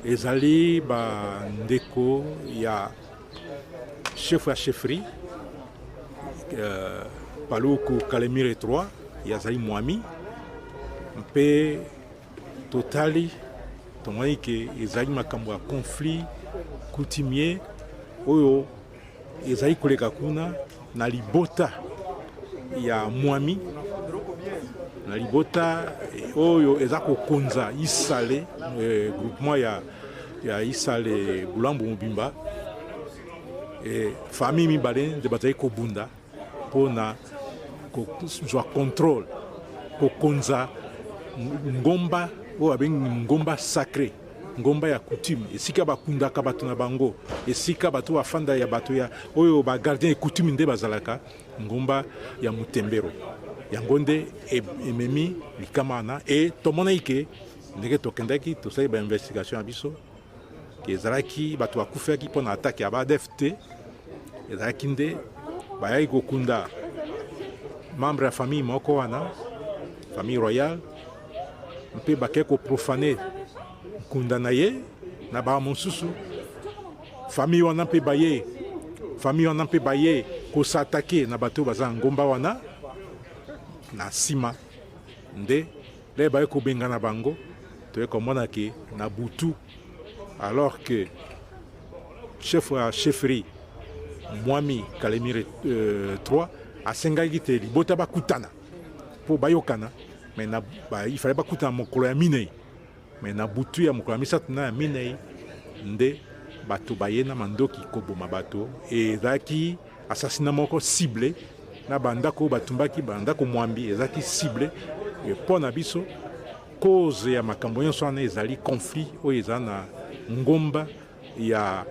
Ezali bandeko ya chef ya chefferie Paluku Kalemire 3, ye azali mwami, mpe totali tomoni ke ezali makambo ya conflit coutumier oyo ezali koleka kuna na libota ya mwami, na libota oyo eza kokonza Isale, groupement ya Isale Bulambo mobimba. Famille mibale nde bazali kobunda mpona kozwa contrôle, kokonza ngomba oyo babengi ngomba sacré, ngomba ya coutume, esika bakundaka bato na bango, esika bato bafanda ya bato ya oyo ba gardien ya coutume nde bazalaka, ngomba ya Mutembero. Yango nde ememi likama wana. E tomonaki ke ndenge tokendaki, tosali ba investigation ya biso, ezalaki bato bakufaki mpona attaque ya ba ADF te. Ezalaki nde bayaki kokunda membre ya famille moko wana, famille royale, mpe bakei koprofaner nkunda na ye na baa mosusu. Famille wana mpe baye, famille wana mpe baye kos'attaquer na bato oyo baza na ngomba wana. Na nsima nde le baye kobengana bango. Toye komona ke na butu, alors que chef ya chefferie Mwami Kalemire 3 asengaki te libota bakutana mpo bayokana, mais na il fallait bakutana mokolo ya minei, mais na butu ya mokolo ya misato na ya minei nde bato baye na mandoki koboma bato. Ezalaki assassinat moko ciblé na bandako oyo batumbaki, bandako mwambi ezalaki ciblé. Mpo na biso, cause ya makambo nyonso wana ezali conflit oyo eza na ngomba ya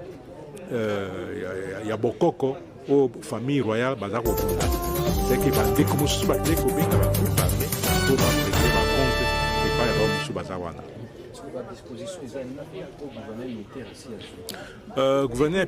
bokoko oyo famille royale baza kobunda. Seke bandeko mosusu bakei kobenga bagroupe armé mpo barégler bacompte epai ya bao mosusu baza wana. Gouverneur.